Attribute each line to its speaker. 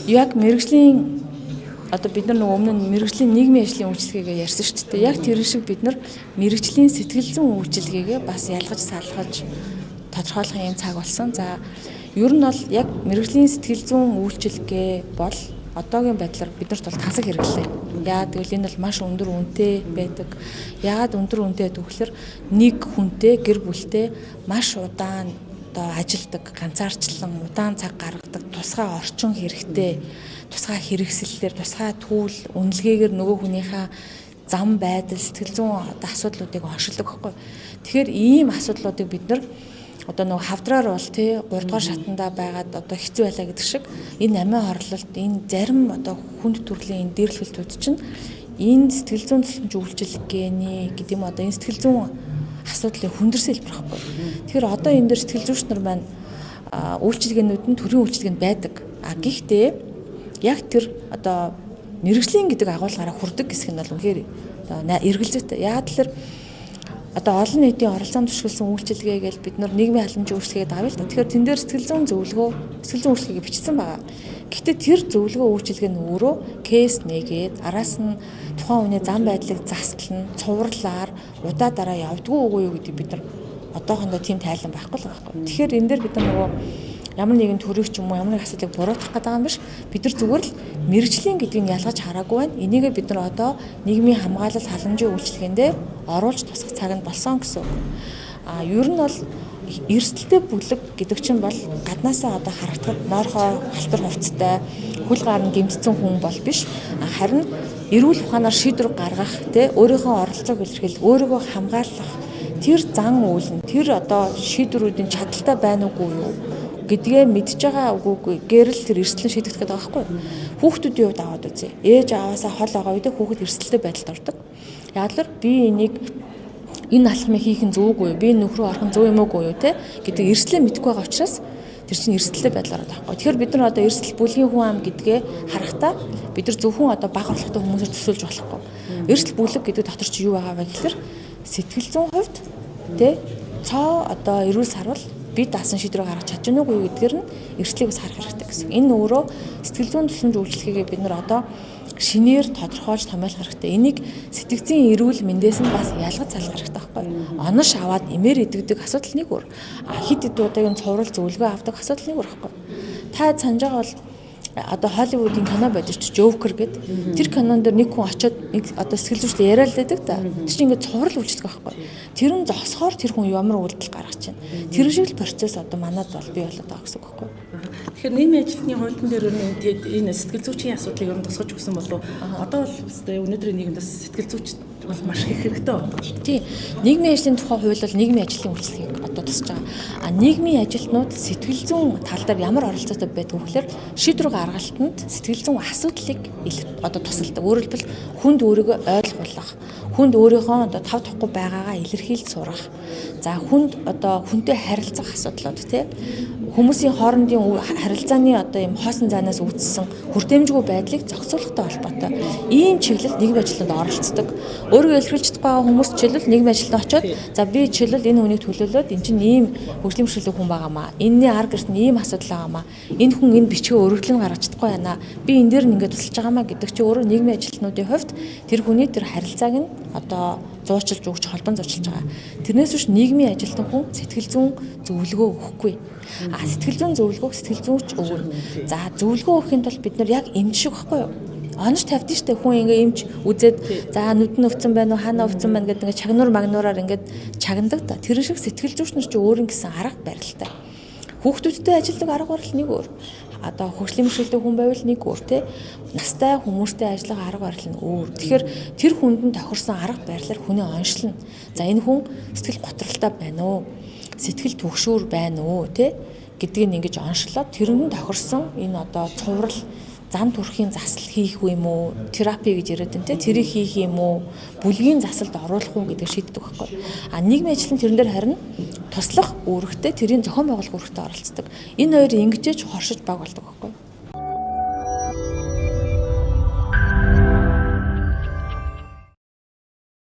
Speaker 1: Яг мэргэжлийн одоо бид нар нөгөө өмнө нь мэргэжлийн нийгмийн ажлын үйлчилгээгээ ярьсан шүү дээ. Яг тэр шиг бид нар мэргэжлийн сэтгэл зүйн үйлчилгээгээ бас ялгаж салгаж тодорхойлох юм цаг болсон. За, ер нь бол яг мэргэжлийн сэтгэл зүйн үйлчилгээ бол одоогийн байдлаар биднэрт бол тансаг хэрэглээ. Яа гэвэл энэ бол маш өндөр үнэтэй байдаг. Яагаад өндөр үнэтэй гэдэг вэ гэхээр нэг хүнтэй, гэр бүлтэй маш удаан одоо ажилдаг, ганцаарчлан удаан цаг гаргадаг, тусгай орчин хэрэгтэй, тусгай хэрэгсэллэр, тусгай түүл, үнэлгээгээр нөгөө хүнийхээ зам байдал, сэтгэл зүйн одоо асуудлуудыг оншилдог байхгүй. Тэгэхээр ийм асуудлуудыг бид нар одоо нөгөө хавдраар бол тий 3 дугаар шатандаа байгаад одоо хэцүү байлаа гэдэг шиг энэ амиа хорлолт, энэ зарим одоо хүнд төрлийн энэ дээрлэхэлтүүд чинь энэ сэтгэл зүйн тусламж үйлчилгээний гэдэг юм, одоо энэ сэтгэл зүйн асуудлын хүндэрсэн хэлбэр байхгүй. Тэгэхээр одоо энэ дээр сэтгэл зүйч нар маань үйлчилгээнүүд нь төрийн үйлчилгээнд байдаг. А гэхдээ яг тэр одоо мэргэжлийн гэдэг агуулгаараа хүрдэг хэсэг нь бол үнэхээр одоо эргэлзээтэй. Яагаад тэгэхээр одоо олон нийтийн оролцоон түшгэлсэн үйлчилгээ гэж бид нар нийгмийн халамжийн үйлчилгээд авъя л да. Тэгэхээр тэн дээр сэтгэл зүйн зөвлөгөө, сэтгэл зүйн үйлчилгээг бичсэн байгаа. Гэхдээ тэр зөвлөгөө үйлчилгээ нь өөрөө кейс нээгээд араас нь тухайн хүний зам байдлыг заслан цувралаар удаа дараа явдггүй үгүй юу гэдгийг бид нар одоохондоо тийм тайлан байхгүй л байхгүй. Тэгэхээр энэ дээр бид нар нөгөө ямар нэгэн төрийг ч юм уу ямар нэг асуудлыг буруутгах гэдэг юм биш. Бид нар зүгээр л мэргэжлийн гэдгийг ялгаж хараагүй байна. Энийгээ бид нар одоо нийгмийн хамгаалал халамжийн үйлчилгээндээ оруулж тусах цаг нь болсон гэсэн үг. А ер нь бол эрсдэлтэй бүлэг гэдэг чинь бол гаднаасаа одоо харагдахад нойрхоо халтар хувцастай, хөл гар нь гэмтсэн хүн бол биш. Харин эрүүл ухаанаар шийдвэр гаргах, тэ өөрийнхөө оролцоог илэрхийлэх, өөрийгөө хамгаалах тэр зан үйл нь, тэр одоо шийдвэрүүдийн чадaltaй байна уугүй юу гэдгээ мэдж байгаа үгүйгүй гэрэл тэр эрсдэл нь шийдэгдэх гэдэг байгаа байхгүй. Хүүхдүүдийн хувьд аваад үзье. Ээж аваасаа хол байгаа үедээ хүүхэд эрсдэлтэй байдалд ордог. Яг л би энийг энэ алхмыг хийх нь зөв үгүй юу? Би энэ нөхрөө орох нь зөв юм уугүй юу те гэдэг эрсдлээ мэдэхгүй байгаа учраас тэр чинь эрсдэлтэй байдлаар байгаа байхгүй. Тэгэхээр бид нар одоо эрсдэл бүлгийн хүн ам гэдгээ харахтаа бид нар зөвхөн одоо бага орлоготой хүмүүсээр төсөөлж болохгүй. Эрсдэл бүлэг гэдэг дотор чи юу байгаа вэ гэхээр сэтгэл зүйн хувьд те цоо одоо эрүүл сарвал би даасан шийдвэр гаргаж чадж гэнэ үгүй гэдгээр нь эрсдлийг бас харах хэрэгтэй гэсэн. Энэ өөрөө сэтгэл зүйн тусламж үйлчилгээгээ бид нар одоо шинээр тодорхойлж томьёолох хэрэгтэй. Энийг сэтгцийн эрүүл мэндээс нь бас ялгаж салах хэрэгтэй байхгүй. Онош аваад эмээр идэгдэг асуудал нэг өөр. А хэд хэд удаагийн цуврал зөвлөгөө авдаг асуудал нэг өөр байхгүй. Та санаж байгаа бол одоо Холливуудын кино байдаг ч Joker гэдэг. Тэр кинон дээр нэг хүн очиод нэг одоо сэтгэл зүйчтэй яриад л байдаг да. Тэр чинь ингээд цуврал үйлчлдэг байхгүй. Тэр нь зогсохоор тэр хүн ямар үйлдэл гаргаж чинь. Тэр шиг л процесс одоо манад бол бий болоод байгаа гэсэн үг байхгүй.
Speaker 2: Тэгэхээр нийгмийн ажилтны хуулийн дээр ер нь энэ сэтгэл зүйчийн асуудлыг ер нь тусгаж өгсөн болов одоо бол өнөөдрийн нийгэмд бас сэтгэл зүйч бол маш их хэрэгтэй байна шүү.
Speaker 1: Тийм. Нийгмийн ажлын тухай хууль бол нийгмийн ажлын үйлчилгээг одоо тусаж байгаа. А нийгмийн ажилтнууд сэтгэл зүйн тал дээр ямар оролцоотой байдаг вэ гэхээр шийдвэр гаргалтанд сэтгэл зүйн асуудлыг одоо тусалдаг. Өөрөөр хэлбэл хүнд өөрийгөө ойлгуулах, хүнд өөрийнхөө одоо тав тухгүй байгаагаа илэрхийлж сурах. За, хүнд одоо хүнтэй харилцах асуудлууд тий хүмүүсийн хоорондын харилцааны одоо юм хоосон зайнаас үүссэн хүртээмжгүй байдлыг зохицуулахтай холбоотой ийм чиглэлд нийгмийн ажилтнууд оролцдог. Өөрийгөө илэрхийлж чадахгүй байгаа хүмүүс жишээлбэл нийгмийн ажилтнанд очиод за би жишээлбэл энэ хүнийг төлөөлөөд эн чинь ийм хөгжлийн бэрхшээлтэй хүн байгаамаа. Энэний ар гэрт нь ийм асуудал байгаамаа. Энэ хүн энэ бичгээ өргөдлөн гаргаж чадахгүй байна. Би энэ дээр нь ингээд тусалж байгаамаа гэдэг чинь өөрөө нийгмийн ажилтнуудын хувьд тэр хүний тэр харилцааг нь одоо зуучилж өгч, холбон зуучилж байгаа. Тэрнээс биш нийгмийн ажилтан хүн сэтгэл зүйн зөвлөгөө өгөхгүй. А сэтгэл зүйн зөвлөгөөг сэтгэл зүйч өгнө. За, зөвлөгөө өгөхийн тулд бид нар яг эмч шиг байхгүй юу? Онош тавьдсан штэ, хүн ингээ эмч үзээд за нүд нь өвцөн байна уу, хаана өвцөн байна гэдэг ингээ чагнуур магнуураар ингээд чагнадаг да. Тэр шиг сэтгэл зүйч нар чи өөр ингэсэн арга барилтай. Хүүхдүүдтэй ажилладаг арга барил нэг өөр. Одоо хөгжлийн бэрхшээлтэй хүн байвал нэг өөр те. Настай хүмүүстэй ажиллах арга барил нь өөр. Тэгэхээр тэр хүнд нь тохирсон арга барилаар хүнээ оншлно. За, энэ хүн сэтгэл готролтой байна уу? Сэтгэл түгшүүр байна уу те гэдгийг ингэж оншлоод тэрэнд нь тохирсон энэ одоо цуврал, зан төрхийн засал хийх юм уу, терапи гэж яриад байна те, тэрийг хийх юм уу, бүлгийн засалд оруулах уу гэдгийг шийддэг байхгүй. А нийгмийн ажилтан тэрэн дээр харин туслах үүрэгтэй, тэрийн зохион байгуулах үүрэгтэй оролцдог. Энэ хоёр ингэжээж хоршиж баг болдог байхгүй.